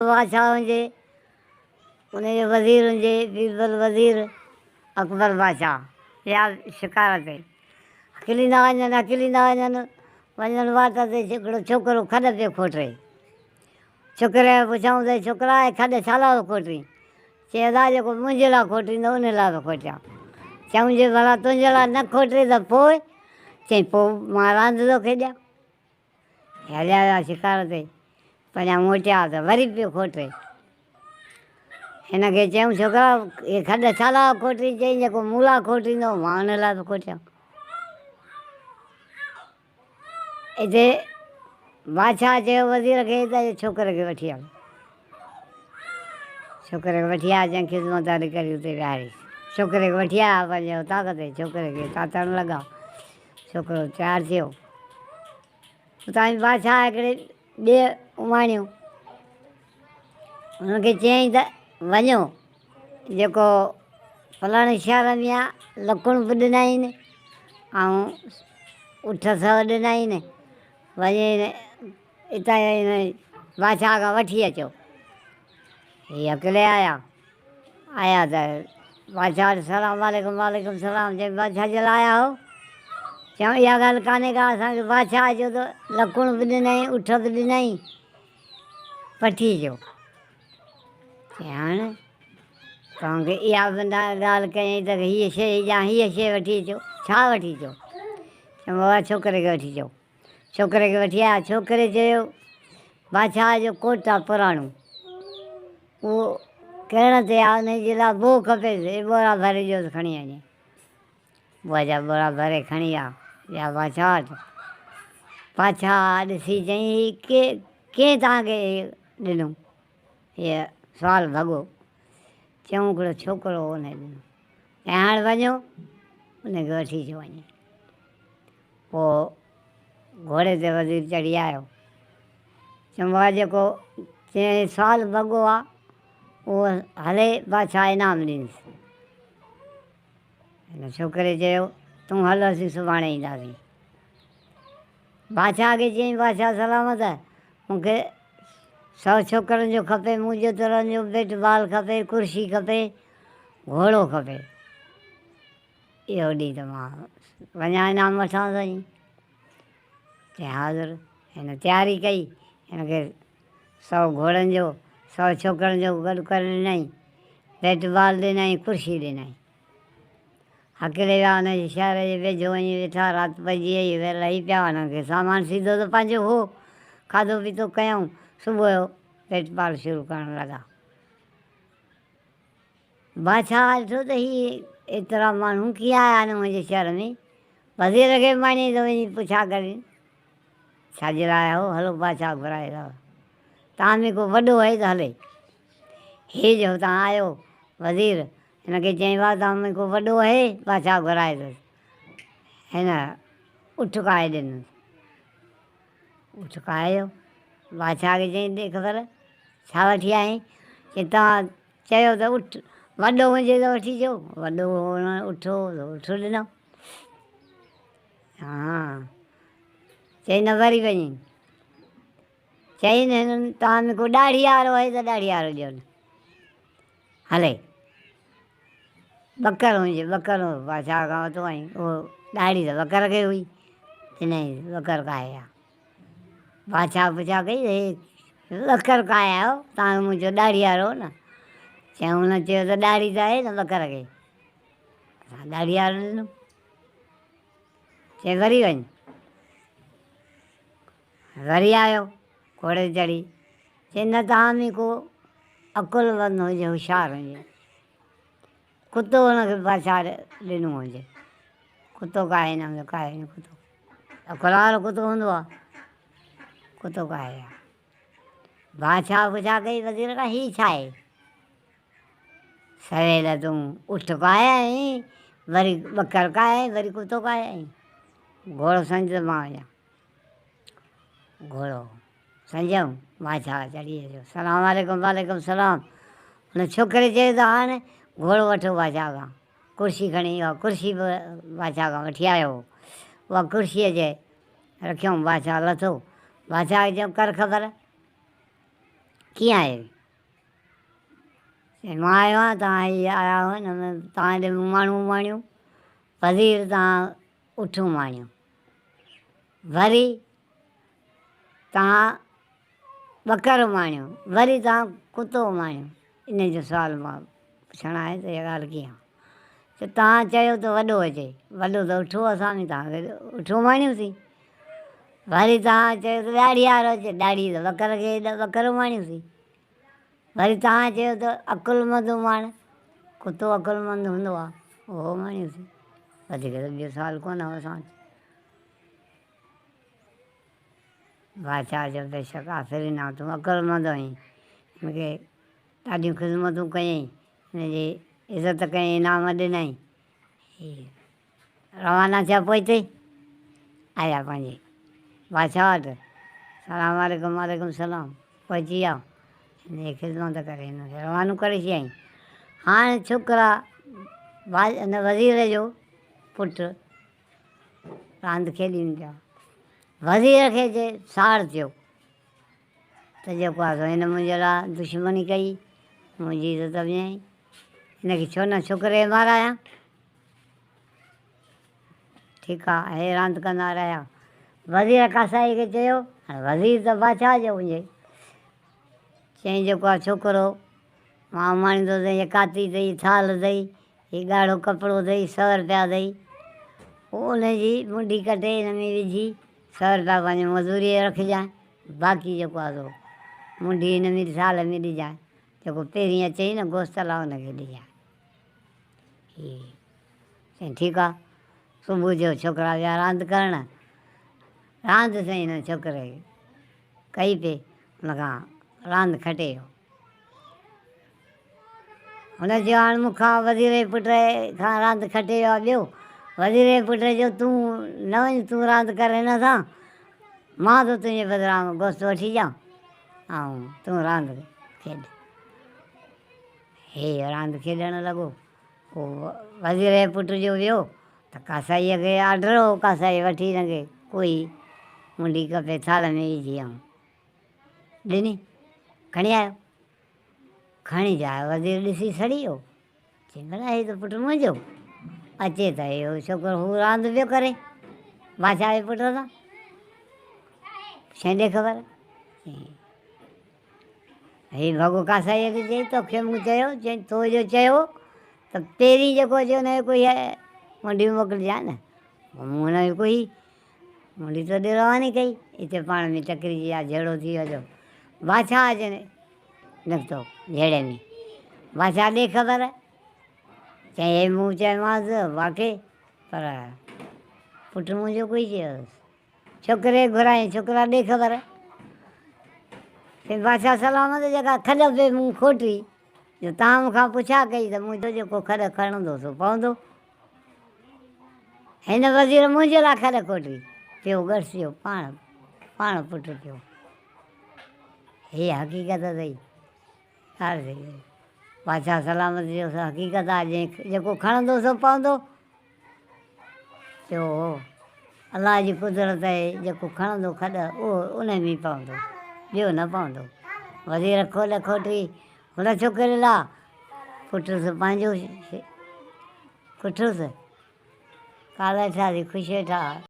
بادشاهه هجي، ان جو وزير هجي، بيربل وزير، اڪبر بادشاهه ويا شڪار تي. هڪليندا وڃن، هڪليندا وڃن، وڃن واٽ تي هڪڙو ڇوڪرو کڏ پيو کوٽي. ڇوڪري کان پڇيائون ته ڇوڪرا هي کڏ ڇا لاء ٿو کوٽين؟ چي ادا جيڪو منهنجي لاء کوٽيندو ان لاء ٿو کوٽيان. چيائون جي ڀلا تنهنجي لاء نه کوٽي ته پوء؟ چيائين پوء مان راند ٿو کيڏيان. هليا ويا شڪار تي، پريان موٽيا ته وري پيو کوٽي. هن کي چيائون ڇوڪرا هي کڏ ڇا لاء کوٽين؟ چيائين جيڪو مون لاء کوٽيندو مان ان لاء ٿو کوٽيان. اتي بادشاهه چيو وزير کي ته ڇوڪري کي وٺي هل. ڇوڪري کي وٺي آيا جنهن خدمت هلي ڪري اتي ويهاريس. ڇوڪري کي وٺي آيا پنهنجي اوطاق تي، ڇوڪري کي تاتڻ لڳا. ڇوڪرو تيار ٿيو. اتان جي بادشاهه هڪڙي ٻئي اماڻيو. هن کي چيائين ته وڃو جيڪو فلاڻي شهر ۾ آ لڪڻ به ڏنائين ۽ اٺ سؤ ڏنائين وڃي اتان بادشاهه کان وٺي اچو. هي هڪلي آيا. آيا ته بادشاهه وٽ سلام عليڪم وعليڪم سلام چيائين بادشاهه جي لاء آيا آهيو؟ چيائون اها ڳالهه ڪانهي ڪا اسان کي بادشاهه چيو ته لڪڻ به ڏنائين اٺ به ڏنائين پٺي چيو چيائين هاڻ توهان کي اها به ڳالهه ڪيائين ته هيء شيء يا هيء شيء وٺي اچو ڇا وٺي اچو؟ چيائون بابا ڇوڪري کي وٺي اچو ڇوڪري کي وٺي آيا. ڇوڪري چيو، بادشاهه جو ڪوٽ آ پراڻو، اهو ڪرڻ تي آ، انهيء جي لاء بوء کپيس، اهي ٻورا ڀري ڏيوس کڻي وڃي. بوء جا ٻورا ڀري کڻي آ ويا بادشاهه وٽ. بادشاهه ڏسي چيائين، هي ڪنهن توهان کي ڏنو؟ هيء سوال ڀڳو. چيائون، هڪڙو ڇوڪرو هو، انهيء ڏنو. چيائين، هاڻ وڃو، ان کي وٺي اچو وڃي. پوء گهوڙي تي وزير چڙهي آيو. چيم واهه جيڪو چيائين سال ڀڳو آ اهو هلي بادشاهه انعام ڏيندس. هن ڇوڪري چيو تون هل اسين سڀاڻي اينداسين. بادشاهه کي چيائين بادشاهه سلامت مون کي سو ڇوڪرن جو کپي مون جيترن جو بيٽ بال کپي ڪرسي کپي گهوڙو کپي. اهو ڏينهن ته مان وڃان انعام وٺان سائين. چيائين حاضر. هن تياري ڪئي. هن کي سئو گهوڙن جو، سئو ڇوڪرن جو گڏ ڪري ڏنائين. بيٽ بال ڏنائين، ڪرسي ڏنائين. هڪلي ويا ان جي شهر جي ويجهو وڃي ويٺا. رات پئجي وئي. وير لهي پيا. هنن کي سامان سيڌو ته پنهنجو هو. کاڌو پيتو ڪيائون. صبح جو بيٽ بال شروع ڪرڻ لڳا. بادشاهه ڏٺو ته هي ايترا ماڻهو ڪيئن آيا آهن منهنجي شهر ۾؟ وزير کي به مڃي ته وڃي پڇا ڪرين، ڇا جي لاء آيا آهيو؟ هلو بادشاهه گهرائي اٿو، توهان ۾ ڪو وڏو آهي ته هلي. هي جو هتان آيو وزير، هن کي چيائين، واهه توهان ۾ ڪو وڏو آهي؟ بادشاهه گهرائي اٿس. هن اٺ ڪاهي ڏنس. اٺ ڪاهيو، بادشاهه کي چيائين، ڏي خبر، ڇا وٺي آيا آهين؟ چي توهان چيو ته اٺ وڏو هجي ته وٺي اچو، وڏو اٺ هو ته اٺ ڏنو. ها چئي نه وري وڃي. چئي نه هنن توهان ۾ ڪو ڏاڙهي وارو آهي ته ڏاڙهي وارو ڏيو نه. هلي ٻڪر هجي ٻڪر بادشاهه کان ورتو ۽ اهو ڏاڙهي ته ٻڪر کي هئي. چيائين ٻڪر ڪاهي آ. بادشاهه پڇا ڪئي ته هي ٻڪر ڪاهي آيو؟ توهان کي مون چيو ڏاڙهي وارو هو نه. چيائون هن چيو ته ڏاڙهي ته آهي نه ٻڪر کي. اسان ڏاڙهي وارو ڏنو. چيائين وري وڃ. وري آيو گهوڙي تي چڙهي. چيائين نه توهان ۾ ڪو عقلمند هجي هوشيار هجي. ڪتو هن کي بادشاهه ڏنو هجي. ڪتو ڪاهي نه هوندو ڪاهي نه ڪتو. عقل وارو ڪتو هوندو آ. ڪتو ڪاهي آ. بادشاهه پڇا ڪئي وزير کان هي ڇا آهي؟ سويل تون اٺ ڪاهي آئين، وري ٻڪر ڪاهي آئين، وري ڪتو ڪاهي آئين. گهوڙو سمجهه ته مان وڃان. گهوڙو سمجهيم، بادشاهه چڙهي اچيو. سلام عليڪم وعليڪم سلام. هن ڇوڪري چيو ته هاڻ گهوڙو وٺو بادشاهه کان. ڪرسي کڻي اها ڪرسي به بادشاهه کان وٺي آيو هو. اها ڪرسي اچي رکيائون، بادشاهه لٿو. بادشاهه کي چيائون ڪر خبر. ڪيئن آيو آهين؟ چيائين مان آيو آهيان توهان هي آيا هئا نه توهان هيڏي ماڻهو اماڻيو، وزير توهان اٺ اماڻيو، وري توهان ٻڪر اماڻيو، وري توهان ڪتو اماڻيو. ان جو سوال مان پڇڻ آهي ته اها ڳالهه ڪيئن آهي؟ ته توهان چيو ته وڏو اچي، وڏو ته اٺ هو، اسان به توهان کي اٺ اماڻيوسين. وري توهان چيو ته ڏاڙهي وارو اچي، ڏاڙهي ته ٻڪر کي ٻڪر اماڻيوسين. وري توهان چيو ته عقلمند اماڻ، ڪتو عقلمند هوندو آهي، اهو اماڻيوسين. وڌيڪ ته ٻيو سوال ڪونه هو اسان وٽ. بادشاهه چيو، بيشڪ آفرين آ، تون عقلمند آهين. هن کي ڏاڍيون خدمتون ڪيائين، هن جي عزت ڪيائين، انعام ڏنائين. هي روانا ٿيا پوئتي آيا پنهنجي بادشاهه وٽ. سلام عليڪم، وعليڪم السلام. پهچي ويا، هن جي خدمت ڪري هن کي روانو ڪري ڇڏيائين. هاڻ ڇوڪرا هن وزير جو پٽ راند کيڏين پيا. وزير کي جي ساڙ ٿيو ته جيڪو آهي سو هن منهنجي لاء دشمني ڪئي، منهنجي عزت وڃائي، هن کي ڇو نه ڇوڪري کي مارايان. ٺيڪ آ، هي راند ڪندا رهيا. وزير ڪاسائي کي چيو، هاڻي وزير ته بادشاهه جو هجي. چيائين جيڪو آ ڇوڪرو مان اماڻيندو اٿئي، هيء ڪاتي اٿئي، هيء ٿالهه اٿئي، هي ڳاڙهو ڪپڙو اٿئي، سؤ رپيا اٿئي. پوء ان جي منڍي ڪٽي ان ۾ وجهي سؤ رپيا پنهنجي مزوريء جا رکجانء، باقي جيڪو آ سو منڍي هن ۾ ٿالهه ۾ ڏجانء، جيڪو پهرين اچئي نه گوشت لاء ان کي ڏجانء. هي چيائين ٺيڪ آ. صبح جو ڇوڪرا ويا راند ڪرڻ. راند سائين هن ڇوڪري ڪئي پئي، ان کان راند کٽي ويو. هن چيو هاڻ مون کان وزير جي پٽ کان راند کٽي ويو آهي ٻيو وزير جي پٽ چيو تون نه وڃ تون راند ڪر هن سان مان ٿو تنهنجي بدران گوشت وٺي ڏيان ۽ تون راند کيڏ. هي راند کيڏڻ لڳو. پوء وزير جي پٽ جو ويو ته ڪاسائيء کي آرڊر هو ڪاسائي وٺي هن کي ڪوئي منڍي ڪپي ٿالهه ۾ وجهي ۽ ڏني کڻي آيو. کڻي جا آيو وزير ڏسي سڙي ويو. چي ڀلا هي ته پٽ منهنجو اچي ته اهو ڇوڪرو هو راند پيو ڪري بادشاهه جي پٽ سان. پڇيائين ڏي خبر. هي ڀڳو ڪاسائيء کي چئي توکي مون چيو، چيائين تو جو چيو ته پهرين جيڪو اچي ان کي ڪوئي منڍي موڪلجانء نه. مون هن کي ڪوئي منڍي تو ڏي رواني ڪئي. اتي پاڻ ۾ ٽڪرجي ويا، جهيڙو ٿي ويو جو بادشاهه اچي نڪتو جهيڙي ۾. بادشاهه ڏي خبر، چيائين هي مون چيومانس واقعي پر پٽ منهنجو ڪوئي چيوس. ڇوڪري کي گهرايائين، ڇوڪرا ڏي خبر. چيائين بادشاهه سلامت جيڪا کڏ پئي مون کوٽي، جو توهان مون کان پڇا ڪئي ته مون چيو جيڪو کڏ کڻندو سو پوندو. هن وزير منهنجي لاء کڏ کوٽي، پيو ڳڙسيو پاڻ پاڻ پٽ پيو. هيء حقيقت اٿئي. ڳالهه ٿي وئي. بادشاهه سلامت چيو سو حقيقت آهي، جنهن جيڪو کڻندو سو پوندو. چيو هو الله جي قدرت آهي، جيڪو کڻندو کڏ اهو ان ۾ پوندو، ٻيو نه پوندو. وزير کول کوٽي هن ڇوڪري لاء پٽس پنهنجو ڪٺس. ڪالهه ويٺاسين خوش ويٺا.